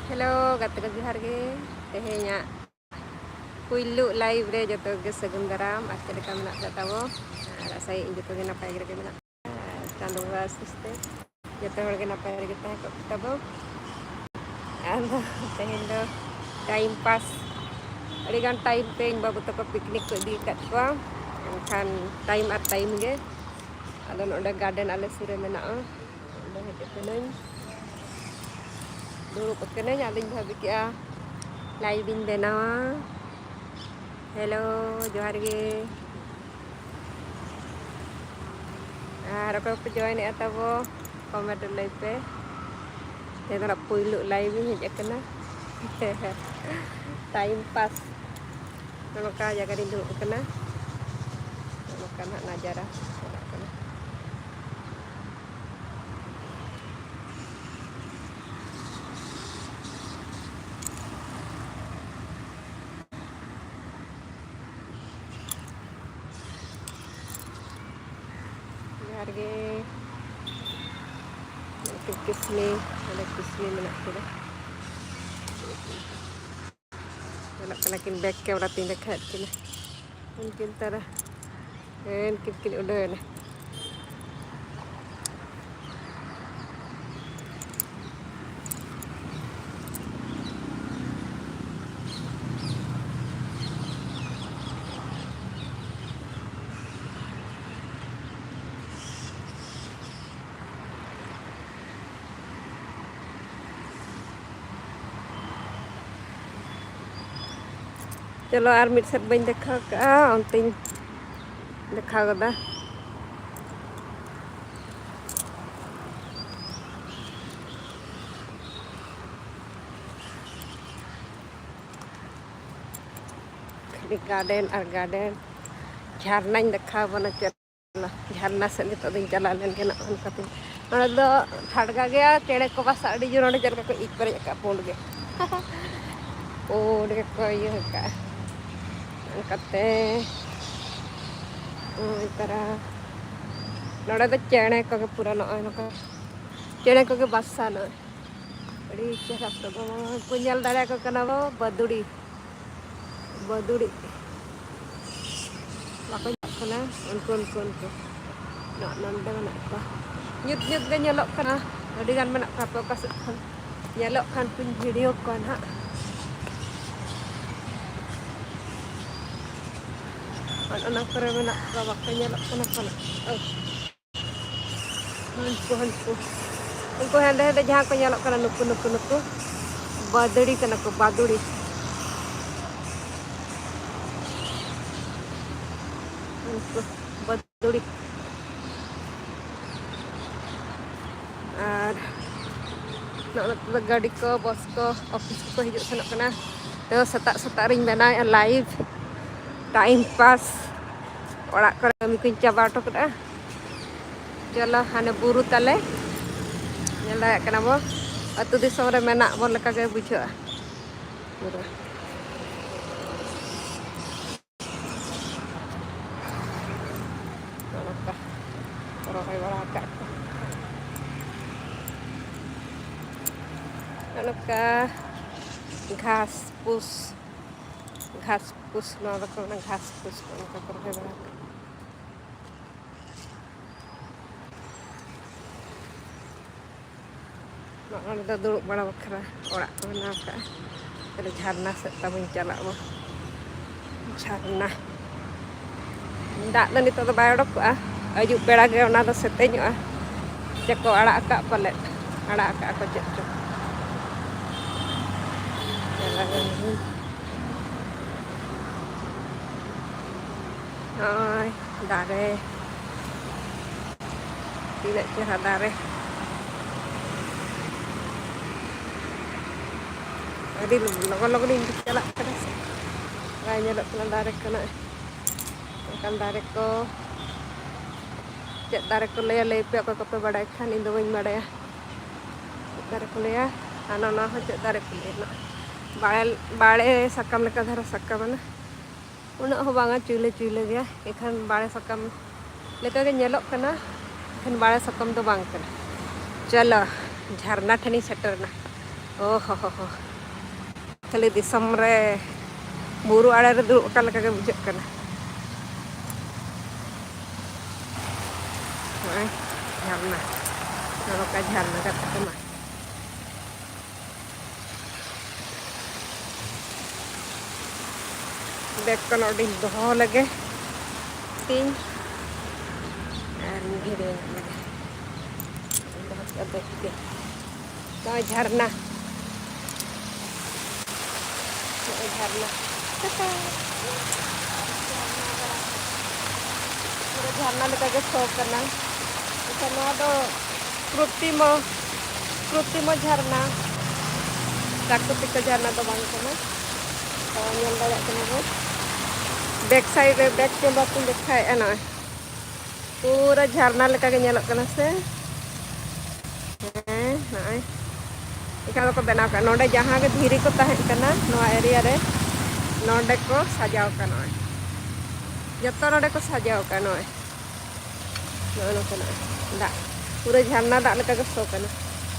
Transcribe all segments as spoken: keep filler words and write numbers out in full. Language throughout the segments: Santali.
ᱦᱮᱞᱳ ᱜᱟᱛᱮ ᱠᱚ, ᱡᱚᱦᱟᱨ ᱜᱮ᱾ ᱛᱮᱦᱮᱧᱟᱜ ᱯᱩᱭᱞᱩ ᱞᱟᱭᱤᱵᱷ ᱨᱮ ᱡᱚᱛᱚ ᱜᱮ ᱥᱟᱹᱜᱩᱱ ᱫᱟᱨᱟᱢ᱾ ᱟᱨ ᱪᱮᱫ ᱞᱮᱠᱟ ᱢᱮᱱᱟᱜ ᱯᱮ ᱛᱟᱵᱚ? ᱟᱨ ᱟᱥᱟᱭᱟᱹᱧ ᱡᱚᱛᱚ ᱜᱮ ᱱᱟᱯᱟᱭ ᱨᱮᱜᱮ ᱢᱮᱱᱟᱜ ᱯᱮᱭᱟ᱾ ᱟᱨ ᱪᱟᱸᱫᱳ ᱵᱚᱸᱜᱟ ᱟᱥᱤᱥ ᱛᱮ ᱡᱚᱛᱚ ᱦᱚᱲ ᱜᱮ ᱱᱟᱯᱟᱭ ᱨᱮᱜᱮ ᱛᱟᱦᱮᱸ ᱠᱚᱜ ᱯᱮ ᱛᱟᱵᱚ᱾ ᱟᱫᱚ ᱛᱮᱦᱮᱧ ᱫᱚ ᱴᱟᱭᱤᱢ ᱯᱟᱥ, ᱟᱹᱰᱤ ᱜᱟᱱ ᱴᱟᱭᱤᱢ ᱛᱮ ᱤᱧ ᱵᱟᱹᱵᱩ ᱛᱟᱠᱚ ᱯᱤᱠᱱᱤᱠ ᱠᱚ ᱤᱫᱤ ᱟᱠᱟᱫ ᱠᱚᱣᱟ᱾ ᱮᱱᱠᱷᱟᱱ ᱴᱟᱭᱤᱢ ᱟᱨ ᱴᱟᱭᱤᱢ ᱜᱮ᱾ ᱟᱫᱚ ᱱᱚᱰᱮ ᱜᱟᱨᱰᱮᱱ ᱟᱞᱮ ᱥᱩᱨ ᱨᱮ ᱢᱮᱱᱟᱜᱼᱟ᱾ ᱚᱸᱰᱮ ᱦᱮᱡ ᱟᱠᱟᱱᱟᱹᱧ, ᱫᱩᱲᱩᱵ ᱟᱠᱟᱱᱟᱹᱧ᱾ ᱟᱫᱚᱧ ᱵᱷᱟᱵᱤ ᱠᱮᱜᱼᱟ ᱞᱟᱭᱤᱵᱷ ᱤᱧ ᱵᱮᱱᱟᱣᱟ᱾ ᱦᱮᱞᱳ, ᱡᱚᱦᱟᱨ ᱜᱮ᱾ ᱟᱨ ᱚᱠᱚᱭ ᱠᱚᱯᱮ ᱡᱚᱭᱮᱱᱮᱜᱼᱟ ᱛᱟᱵᱚ, ᱠᱚᱢᱮᱱᱴ ᱨᱮ ᱞᱟᱹᱭ ᱯᱮ᱾ ᱛᱮᱦᱮᱧ ᱫᱚ ᱱᱟᱜ ᱯᱩᱭᱞᱩ ᱞᱟᱭᱤᱵᱷ ᱤᱧ ᱦᱮᱡ ᱟᱠᱟᱱᱟ᱾ Time pass. ᱱᱚᱝᱠᱟ ᱡᱟᱭᱜᱟ ᱨᱤᱧ ᱫᱩᱲᱩᱵ ᱟᱠᱟᱱᱟ᱾ ᱱᱚᱝᱠᱟ ᱱᱟᱜ ᱱᱟᱡᱟᱨᱟ ᱪᱟᱞᱟᱜ ᱠᱟᱱᱟ᱾ ᱡᱚᱦᱟᱨ ᱜᱮ᱾ ᱱᱩᱠᱤᱱ ᱠᱤᱥᱱᱤ, ᱱᱚᱰᱮ ᱠᱤᱥᱱᱤ ᱢᱮᱱᱟᱜ ᱠᱤᱱᱟ᱾ ᱪᱟᱞᱟᱜ ᱠᱟᱱᱟ ᱠᱤᱱ ᱵᱮᱠ ᱠᱮᱢᱮᱨᱟ ᱛᱤᱧ ᱫᱮᱠᱷᱟᱣᱮᱫ ᱠᱤᱱᱟ᱾ ᱩᱱᱠᱤᱱ ᱛᱟᱨᱟ, ᱦᱮᱸ, ᱩᱱᱠᱤᱱ ᱠᱤᱱ ᱩᱰᱟᱹᱣᱮᱱᱟ᱾ ᱪᱚᱞᱚ, ᱟᱨ ᱢᱤᱫ ᱥᱮᱫ ᱵᱟᱹᱧ ᱫᱮᱠᱷᱟᱣ ᱠᱟᱜᱼᱟ, ᱚᱱᱛᱮᱧ ᱫᱮᱠᱷᱟᱣ ᱜᱚᱫᱟ᱾ ᱠᱷᱟᱹᱞᱤ ᱜᱟᱨᱰᱮᱱ ᱟᱨ ᱜᱟᱨᱰᱮᱱ᱾ ᱡᱷᱟᱨᱱᱟᱧ ᱫᱮᱠᱷᱟᱣ ᱵᱚᱱᱟ, ᱪᱮᱫ ᱡᱷᱟᱨᱱᱟ ᱥᱮᱫ ᱱᱤᱛᱚᱜ ᱫᱚᱧ ᱪᱟᱞᱟᱣ ᱞᱮᱱ ᱜᱮ᱾ ᱱᱚᱜᱼᱚ ᱱᱚᱝᱠᱟ ᱛᱮ ᱱᱚᱰᱮ ᱫᱚ ᱴᱷᱟᱰᱜᱟ ᱜᱮᱭᱟ, ᱪᱮᱬᱮ ᱠᱚ ᱵᱟᱥᱟ ᱟᱹᱰᱤ ᱡᱳᱨ᱾ ᱱᱚᱰᱮ ᱪᱮᱫ ᱞᱮᱠᱟ ᱠᱚ ᱤᱡ ᱯᱮᱨᱮᱡ ᱟᱠᱟᱫᱼᱟ, ᱯᱩᱸᱰ ᱜᱮ᱾ ᱯᱩᱸᱰ ᱜᱮᱠᱚ ᱤᱭᱟᱹ ᱟᱠᱟᱫᱼᱟ᱾ ᱚᱱᱠᱟᱛᱮ ᱱᱚᱜᱼᱚᱭ ᱛᱟᱨᱟ ᱱᱚᱰᱮ ᱫᱚ ᱪᱮᱬᱮ ᱠᱚᱜᱮ ᱯᱩᱨᱟᱹ ᱱᱚᱜᱼᱚᱭ ᱱᱚᱝᱠᱟ ᱪᱮᱬᱮ ᱠᱚᱜᱮ ᱵᱟᱥᱟ ᱱᱚᱜᱼᱚᱭ᱾ ᱟᱹᱰᱤ ᱪᱮᱦᱨᱟ ᱥᱟᱫᱚᱢ ᱠᱚ ᱧᱮᱞ ᱫᱟᱲᱮᱭᱟᱠᱚ ᱠᱟᱱᱟ ᱵᱚ, ᱵᱟᱹᱫᱩᱲᱤ, ᱵᱟᱹᱫᱩᱲᱤ᱾ ᱵᱟᱠᱚ ᱧᱮᱞᱚᱜ ᱠᱟᱱᱟ, ᱩᱱᱠᱩ, ᱩᱱᱠᱩ, ᱩᱱᱠᱩ᱾ ᱱᱚᱜᱼᱚ ᱱᱚᱰᱮ ᱢᱮᱱᱟᱜ ᱠᱚᱣᱟ᱾ ᱧᱩᱛ ᱧᱩᱛ ᱜᱮ ᱧᱮᱞᱚᱜ ᱠᱟᱱᱟ, ᱟᱹᱰᱤ ᱜᱟᱱ ᱢᱮᱱᱟᱜ ᱠᱚᱣᱟ᱾ ᱦᱟᱯᱮ ᱚᱠᱟ ᱥᱮᱫ ᱠᱷᱚᱱ ᱧᱮᱞᱚᱜ ᱠᱷᱟᱱ ᱠᱚᱧ video ᱠᱚᱣᱟ ᱱᱟᱦᱟᱜ᱾ ᱚᱱ-, ᱚᱱᱟ ᱠᱚᱨᱮ ᱢᱮᱱᱟᱜ ᱠᱚᱣᱟ, ᱵᱟᱠᱚ ᱧᱮᱞᱚᱜ ᱠᱟᱱᱟ ᱯᱟᱞᱮ᱾ ᱳ᱾ ᱩᱱᱠᱩ, ᱩᱱᱠᱩ, ᱩᱱᱠᱩ ᱦᱮᱸᱫᱮ ᱦᱮᱸᱫᱮ ᱡᱟᱦᱟᱸ ᱠᱚ ᱧᱮᱞᱚᱜ ᱠᱟᱱᱟ, ᱱᱩᱠᱩ, ᱱᱩᱠᱩ, ᱱᱩᱠᱩ ᱵᱟᱫᱩᱲᱤ ᱠᱟᱱᱟ ᱠᱚ, ᱵᱟᱫᱩᱲᱤ᱾ ᱩᱱᱠᱩ ᱵᱟᱫᱩᱲᱤ᱾ ᱟᱨ ᱱᱚᱜᱼᱚ ᱱᱚᱛᱮ ᱫᱚ ᱜᱟᱹᱰᱤ ᱠᱚ, ᱵᱟᱥ ᱠᱚ, ᱚᱯᱷᱤᱥ ᱠᱚᱠᱚ ᱦᱤᱡᱩᱜ ᱥᱮᱱᱚᱜ ᱠᱟᱱᱟ᱾ ᱛᱚ, ᱥᱮᱛᱟᱜ ᱥᱮᱛᱟᱜ ᱨᱤᱧ ᱵᱮᱱᱟᱣᱮᱫᱼᱟ live, time pass᱾ ᱚᱲᱟᱜ ᱠᱚᱨᱮ ᱠᱟᱹᱢᱤ ᱠᱚᱧ ᱪᱟᱵᱟ ᱦᱚᱴᱚ ᱠᱟᱜᱼᱟ᱾ ᱪᱚᱞᱚ, ᱦᱟᱱᱮ ᱵᱩᱨᱩ ᱛᱟᱞᱮ, ᱧᱮᱞ ᱫᱟᱲᱮᱭᱟᱜ ᱠᱟᱱᱟ ᱵᱚ, ᱟᱹᱛᱩ ᱫᱤᱥᱚᱢ ᱨᱮ ᱢᱮᱱᱟᱜ ᱵᱚ ᱞᱮᱠᱟ ᱜᱮ ᱵᱩᱡᱷᱟᱹᱜᱼᱟ ᱯᱩᱨᱟᱹ᱾ ᱱᱚᱜᱼᱚ ᱱᱚᱝᱠᱟ ᱠᱚ ᱨᱚᱦᱚᱭ ᱵᱟᱲᱟ ᱟᱠᱟᱫ ᱠᱚ᱾ ᱱᱚᱜᱼᱚ ᱱᱚᱝᱠᱟ ᱜᱷᱟᱥ ᱯᱩᱥ, ᱜᱷᱟᱥ ᱯᱩᱥ, ᱱᱚᱣᱟ ᱫᱚᱠᱚ ᱢᱮᱱᱟ ᱜᱷᱟᱥ ᱯᱩᱥ, ᱱᱚᱜᱼᱚ ᱱᱚᱝᱠᱟ ᱠᱚ ᱨᱚᱦᱚᱭ ᱵᱟᱲᱟ ᱟᱠᱟᱫ᱾ ᱱᱚᱜᱼᱚ ᱱᱚᱰᱮ ᱫᱚ ᱫᱩᱲᱩᱵ ᱵᱟᱲᱟ ᱵᱟᱠᱷᱨᱟ ᱚᱲᱟᱜ ᱠᱚ ᱵᱮᱱᱟᱣ ᱠᱟᱜᱼᱟ᱾ ᱛᱟᱦᱞᱮ ᱡᱷᱟᱨᱱᱟ ᱥᱮᱫ ᱛᱟᱵᱚᱱ ᱪᱟᱞᱟᱜ ᱟᱵᱚ᱾ ᱡᱷᱟᱨᱱᱟ᱾ ᱫᱟᱜ ᱫᱚ ᱱᱤᱛᱚᱜ ᱫᱚ ᱵᱟᱭ ᱚᱰᱚᱠᱚᱜᱼᱟ, ᱟᱹᱭᱩᱵ ᱵᱮᱲᱟ ᱜᱮ ᱚᱱᱟ ᱫᱚ ᱥᱮᱛᱮᱧᱚᱜᱼᱟ᱾ ᱪᱮᱫ ᱠᱚ ᱟᱲᱟᱜ ᱟᱠᱟᱫ ᱯᱟᱞᱮᱫ, ᱟᱲᱟᱜ ᱟᱠᱟᱫ ᱠᱚ ᱪᱮᱫ ᱪᱚ᱾ ᱱᱚᱜᱼᱚᱭ ᱫᱟᱨᱮ, ᱛᱤᱱᱟᱹᱜ ᱪᱮᱦᱨᱟ ᱫᱟᱨᱮ᱾ ᱟᱹᱰᱤ ᱞᱚᱜᱚᱱ ᱞᱚᱜᱚᱱᱤᱧ ᱪᱟᱞᱟᱜ ᱠᱟᱱᱟ ᱥᱮ, ᱵᱟᱭ ᱧᱮᱞᱚᱜ ᱠᱟᱱᱟ ᱫᱟᱨᱮ ᱠᱚ᱾ ᱱᱚᱜᱼᱚᱭ ᱚᱱᱠᱟᱱ ᱫᱟᱨᱮ ᱠᱚ᱾ ᱪᱮᱫ ᱫᱟᱨᱮ ᱠᱚ ᱞᱟᱹᱭᱟ, ᱞᱟᱹᱭ ᱯᱮ ᱚᱠᱚᱭ ᱠᱚᱯᱮ ᱵᱟᱲᱟᱭ ᱠᱷᱟᱱ, ᱤᱧ ᱫᱚ ᱵᱟᱹᱧ ᱵᱟᱲᱟᱭᱟ᱾ ᱪᱮᱫ ᱫᱟᱨᱮ ᱠᱚ ᱞᱟᱹᱭᱟ? ᱦᱟᱱᱟ ᱱᱚᱣᱟ ᱦᱚᱸ ᱪᱮᱫ ᱫᱟᱨᱮ ᱠᱚ ᱞᱟᱹᱭᱟ? ᱱᱚᱣᱟ ᱵᱟᱲᱮ, ᱵᱟᱲᱮ ᱥᱟᱠᱟᱢ ᱞᱮᱠᱟ ᱫᱷᱟᱨᱟ ᱥᱟᱠᱟᱢ ᱟᱱᱟ᱾ ᱩᱱᱟᱹᱜ ᱦᱚᱸ ᱵᱟᱝᱟ, ᱪᱩᱭᱞᱟᱹ ᱪᱩᱭᱞᱟᱹ ᱜᱮᱭᱟ, ᱮᱱᱠᱷᱟᱱ ᱵᱟᱲᱮ ᱥᱟᱠᱟᱢ ᱞᱮᱠᱟᱜᱮ ᱧᱮᱞᱚᱜ ᱠᱟᱱᱟ, ᱮᱱᱠᱷᱟᱱ ᱵᱟᱲᱮ ᱥᱟᱠᱟᱢ ᱫᱚ ᱵᱟᱝ ᱠᱟᱱᱟ᱾ ᱪᱚᱞᱚ, ᱡᱷᱟᱨᱱᱟ ᱴᱷᱮᱱᱤᱧ ᱥᱮᱴᱮᱨ ᱮᱱᱟ᱾ ᱚ ᱦᱚ ᱦᱚ ᱦᱚ᱾ ᱠᱷᱟᱹᱞᱤ ᱫᱤᱥᱚᱢ ᱨᱮ ᱵᱩᱨᱩ ᱟᱲᱮ ᱨᱮ ᱫᱩᱲᱩᱵ ᱟᱠᱟᱱ ᱞᱮᱠᱟ ᱜᱮ ᱵᱩᱡᱷᱟᱹᱜ ᱠᱟᱱᱟ᱾ ᱱᱚᱜᱼᱚᱭ ᱡᱷᱟᱨᱱᱟ, ᱱᱚᱜᱼᱚ ᱱᱚᱝᱠᱟ ᱡᱷᱟᱨᱱᱟ ᱠᱟᱛᱮ ᱠᱚ ᱢᱟ᱾ ᱵᱮᱜᱽ ᱠᱚ ᱱᱚᱰᱮᱧ ᱫᱚᱦᱚ ᱞᱮᱜᱮ ᱛᱤᱧ ᱟᱨ ᱜᱷᱤᱨᱮ ᱞᱮᱜᱮ᱾ ᱫᱚᱦᱚ ᱠᱟᱜᱼᱟ ᱵᱮᱜᱽ ᱜᱮ᱾ ᱱᱚᱜᱼᱚᱭ ᱡᱷᱟᱨᱱᱟ, ᱱᱚᱜᱼᱚᱭ ᱡᱷᱟᱨᱱᱟ᱾ ᱯᱩᱨᱟᱹ ᱡᱷᱟᱨᱱᱟ ᱞᱮᱠᱟ ᱜᱮ ᱥᱚ ᱠᱟᱱᱟ᱾ ᱮᱱᱠᱷᱟᱱ ᱱᱚᱣᱟ ᱫᱚ ᱠᱨᱩᱛᱨᱤᱢᱚ, ᱠᱨᱩᱛᱨᱤᱢᱚ ᱡᱷᱟᱨᱱᱟ, ᱯᱨᱟᱠᱨᱤᱛᱤᱠ ᱡᱷᱟᱨᱱᱟ ᱫᱚ ᱵᱟᱝ ᱠᱟᱱᱟ᱾ ᱛᱚ, ᱧᱮᱞ ᱫᱟᱲᱮᱭᱟᱜ ᱠᱟᱱᱟ ᱵᱚᱱ, back side ᱨᱮ, back camera ᱛᱤᱧ ᱫᱮᱠᱷᱟᱣᱮᱫᱼᱟ᱾ ᱱᱚᱜᱼᱚᱭ ᱯᱩᱨᱟᱹ ᱡᱷᱟᱨᱱᱟ ᱞᱮᱠᱟ ᱜᱮ ᱧᱮᱞᱚᱜ ᱠᱟᱱᱟ ᱥᱮ? ᱦᱮᱸ, ᱱᱚᱜᱼᱚᱭ ᱮᱠᱟ ᱫᱚᱠᱚ ᱵᱮᱱᱟᱣ ᱠᱟᱜᱼᱟ᱾ ᱱᱚᱰᱮ ᱡᱟᱦᱟᱸ ᱜᱮ ᱫᱷᱤᱨᱤ ᱠᱚ ᱛᱟᱦᱮᱸ ᱠᱟᱱᱟ ᱱᱚᱣᱟ area ᱨᱮ, ᱱᱚᱰᱮ ᱠᱚ ᱥᱟᱡᱟᱣ ᱠᱟᱜᱼᱟ᱾ ᱱᱚᱜᱼᱚᱭ ᱡᱚᱛᱚ ᱱᱚᱰᱮ ᱠᱚ ᱥᱟᱡᱟᱣ ᱠᱟᱜᱼᱟ᱾ ᱱᱚᱜᱼᱚᱭ ᱱᱚᱜᱼᱚ ᱱᱚᱝᱠᱟᱱᱟᱜ ᱫᱟᱜ, ᱯᱩᱨᱟᱹ ᱡᱷᱟᱨᱱᱟ ᱫᱟᱜ ᱞᱮᱠᱟ ᱜᱮ ᱥᱚ ᱠᱟᱱᱟ᱾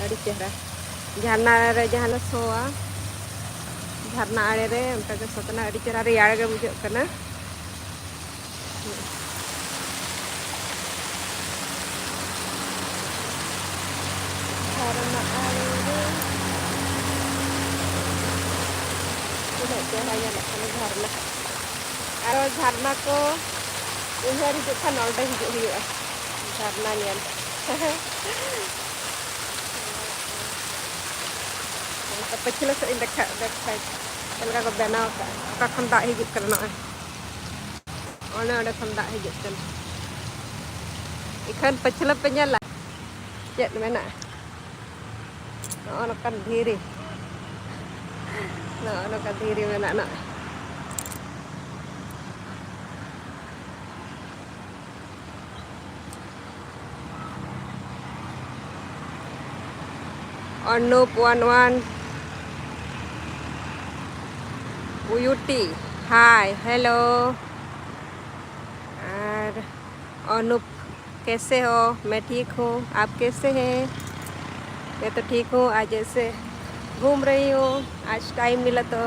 ᱟᱹᱰᱤ ᱪᱮᱦᱨᱟ᱾ ᱡᱷᱟᱨᱱᱟ ᱨᱮ ᱡᱟᱦᱟᱸ ᱞᱮ ᱥᱚᱣᱟ, ᱡᱷᱟᱨᱱᱟ ᱟᱲᱮ ᱨᱮ ᱚᱱᱠᱟ ᱜᱮ ᱥᱚ ᱠᱟᱱᱟ᱾ ᱟᱹᱰᱤ ᱪᱮᱦᱨᱟ ᱨᱮᱭᱟᱲ ᱜᱮ ᱵᱩᱡᱷᱟᱹᱜ ᱠᱟᱱᱟ᱾ ᱡᱷᱟᱨᱱᱟ ᱟᱲᱮ ᱨᱮ ᱛᱤᱱᱟᱹᱜ ᱪᱮᱦᱨᱟ ᱧᱮᱞᱚᱜ ᱠᱟᱱᱟ ᱡᱷᱟᱨᱱᱟ᱾ ᱟᱨᱚ ᱡᱷᱟᱨᱱᱟ ᱠᱚ ᱩᱭᱦᱟᱹᱨ ᱦᱤᱡᱩᱜ ᱠᱷᱟᱱ ᱱᱚᱰᱮ ᱦᱤᱡᱩᱜ ᱦᱩᱭᱩᱜᱼᱟ, ᱡᱷᱟᱨᱱᱟ ᱧᱮᱞ᱾ ᱚᱱᱠᱟ ᱯᱟᱹᱪᱷᱞᱟᱹ ᱥᱮᱫ ᱤᱧ ᱫᱮᱠᱷᱟᱣ, ᱫᱮᱠᱷᱟᱣ ᱪᱮᱫ ᱞᱮᱠᱟ ᱠᱚ ᱵᱮᱱᱟᱣ ᱠᱟᱜᱼᱟ, ᱚᱠᱟ ᱠᱷᱚᱱ ᱫᱟᱜ ᱦᱤᱡᱩᱜ ᱠᱟᱱᱟ᱾ ᱱᱚᱜᱼᱚᱭ ᱚᱱᱮ ᱚᱸᱰᱮ ᱠᱷᱚᱱ ᱫᱟᱜ ᱦᱤᱡᱩᱜ ᱠᱟᱱᱟ᱾ ᱤᱠᱷᱟᱹᱱ ᱯᱟᱹᱪᱷᱞᱟᱹ ᱯᱮ ᱧᱮᱞᱟ ᱪᱮᱫ ᱢᱮᱱᱟᱜᱼᱟ᱾ ᱱᱚᱜᱼᱚ ᱱᱚᱝᱠᱟᱱ ᱫᱷᱤᱨᱤ, ᱱᱚᱜᱼᱚ ᱱᱚᱝᱠᱟ ᱫᱷᱤᱨᱤ ᱢᱮᱱᱟᱜᱼᱟ ᱱᱚᱜᱼᱚᱭ᱾ ᱚᱱᱩᱯ ᱚᱣᱟᱱ ᱚᱣᱟᱱ ᱩᱭᱩᱴᱤ, hi, hello। और अनुप, कैसे हो? मैं ठीक हूँ, आप कैसे हैं? मैं तो ठीक हूँ। आज ऐसे घूम रही हूँ, आज टाइम मिला तो।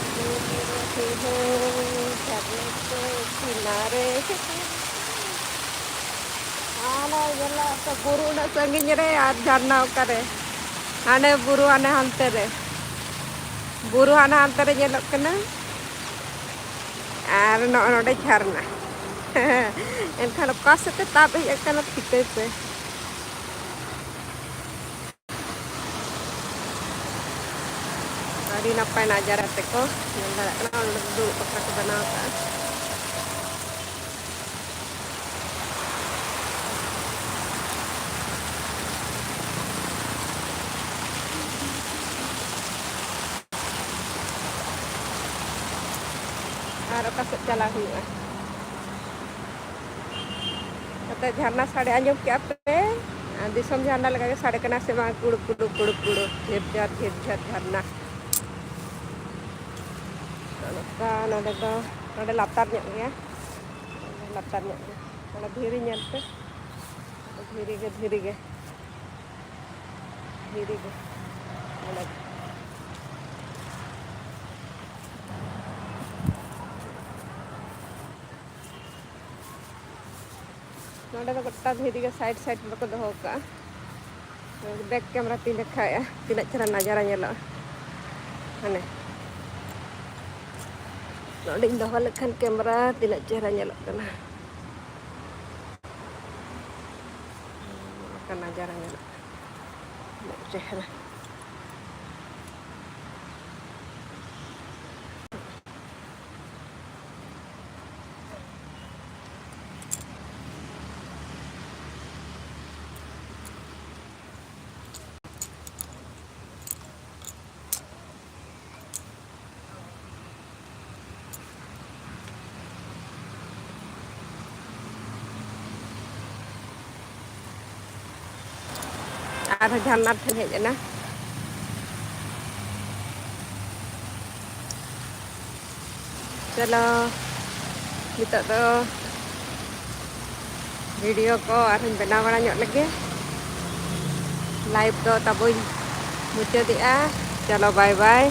घूम रही हूँ झरने के किनारे। ᱦᱟᱱᱟ ᱧᱮᱞᱚᱜ ᱠᱟᱱᱟ ᱵᱩᱨᱩ ᱩᱱᱟᱹᱜ ᱥᱟᱺᱜᱤᱧ ᱨᱮ ᱟᱨ ᱡᱷᱟᱨᱱᱟ ᱚᱠᱟᱨᱮ? ᱦᱟᱱᱮ ᱵᱩᱨᱩ ᱦᱟᱱᱮ ᱦᱟᱱᱛᱮ ᱨᱮ, ᱵᱩᱨᱩ ᱦᱟᱱᱮ ᱦᱟᱱᱛᱮ ᱨᱮ ᱧᱮᱞᱚᱜ ᱠᱟᱱᱟ᱾ ᱟᱨ ᱱᱚᱜᱼᱚ ᱱᱚᱰᱮ ᱡᱷᱟᱨᱱᱟ᱾ ᱮᱱᱠᱷᱟᱱ ᱚᱠᱟ ᱥᱮᱫ ᱛᱮ ᱛᱟᱵ ᱦᱮᱡ ᱟᱠᱟᱱᱟ ᱴᱷᱤᱠᱟᱹᱭ ᱯᱮ᱾ ᱟᱹᱰᱤ ᱱᱟᱯᱟᱭ ᱱᱟᱡᱟᱨᱟ ᱛᱮᱠᱚ ᱧᱮᱞ ᱫᱟᱲᱮᱭᱟᱜ ᱠᱟᱱᱟ᱾ ᱚᱸᱰᱮ ᱫᱚ ᱫᱩᱲᱩᱵ ᱵᱟᱠᱷᱨᱟ ᱠᱚ ᱵᱮᱱᱟᱣ ᱟᱠᱟᱫᱼᱟ᱾ ᱟᱨ ᱚᱠᱟ ᱥᱮᱫ ᱪᱟᱞᱟᱜ ᱦᱩᱭᱩᱜᱼᱟ? ᱱᱚᱛᱮ ᱡᱷᱟᱨᱱᱟ ᱥᱟᱰᱮ ᱟᱸᱡᱚᱢ ᱠᱮᱜᱼᱟ ᱯᱮ? ᱟᱨ ᱫᱤᱥᱚᱢ ᱡᱷᱟᱨᱱᱟ ᱞᱮᱠᱟ ᱜᱮ ᱥᱟᱰᱮ ᱠᱟᱱᱟ ᱥᱮ ᱵᱟᱝ? ᱠᱩᱲᱩ, ᱠᱩᱲᱩ, ᱠᱩᱲᱩ, ᱠᱩᱲᱩ, ᱡᱷᱤᱨ ᱡᱷᱟᱨ, ᱡᱷᱤᱨ ᱡᱷᱟᱨ ᱡᱷᱟᱨᱱᱟ᱾ ᱱᱚᱝᱠᱟ ᱱᱚᱰᱮ ᱫᱚ, ᱱᱚᱰᱮ ᱞᱟᱛᱟᱨ ᱧᱚᱜ ᱜᱮᱭᱟ, ᱞᱟᱛᱟᱨ ᱧᱚᱜ ᱜᱮᱭᱟ᱾ ᱚᱱᱟ ᱫᱷᱤᱨᱤ ᱧᱮᱞ ᱯᱮ, ᱫᱷᱤᱨᱤ ᱜᱮ, ᱫᱷᱤᱨᱤ ᱜᱮ, ᱫᱷᱤᱨᱤ ᱜᱮ᱾ ᱱᱚᱰᱮ ᱱᱚᱰᱮ ᱫᱚ ᱜᱚᱴᱟ ᱫᱷᱤᱨᱤ ᱜᱮ ᱥᱟᱭᱤᱰ ᱥᱟᱭᱤᱰ ᱨᱮᱠᱚ ᱫᱚᱦᱚ ᱠᱟᱜᱼᱟ᱾ ᱵᱮᱠ ᱠᱮᱢᱮᱨᱟ ᱛᱤᱧ ᱫᱮᱠᱷᱟᱣᱮᱫᱼᱟ, ᱛᱤᱱᱟᱹᱜ ᱪᱮᱦᱨᱟ ᱱᱟᱡᱟᱨᱟ ᱧᱮᱞᱚᱜᱼᱟ᱾ ᱦᱟᱱᱮ ᱱᱚᱰᱮᱧ ᱫᱚᱦᱚ ᱞᱮᱠᱷᱟᱱ ᱠᱮᱢᱮᱨᱟ ᱛᱤᱱᱟᱹᱜ ᱪᱮᱦᱨᱟ ᱧᱮᱞᱚᱜ ᱠᱟᱱᱟ᱾ ᱚᱱᱠᱟ ᱱᱟᱡᱟᱨᱟ ᱧᱮᱞᱚᱜ ᱠᱟᱱᱟ, ᱛᱤᱱᱟᱹᱜ ᱪᱮᱦᱨᱟ᱾ ᱟᱨᱦᱚᱸ ᱡᱷᱟᱨᱱᱟ ᱴᱷᱮᱱ ᱦᱮᱡ ᱮᱱᱟ᱾ ᱪᱚᱞᱚ, ᱱᱤᱛᱚᱜ ᱫᱚ ᱵᱷᱤᱰᱤᱭᱳ ᱠᱚ ᱟᱨᱦᱚᱸᱧ ᱵᱮᱱᱟᱣ ᱵᱟᱲᱟ ᱧᱚᱜ ᱞᱮᱜᱮ᱾ ᱞᱟᱭᱤᱵᱷ ᱫᱚ ᱛᱟᱵᱚᱧ ᱢᱩᱪᱟᱹᱫᱮᱜᱼᱟ᱾ ᱪᱚᱞᱚ, ᱵᱟᱭ ᱵᱟᱭ᱾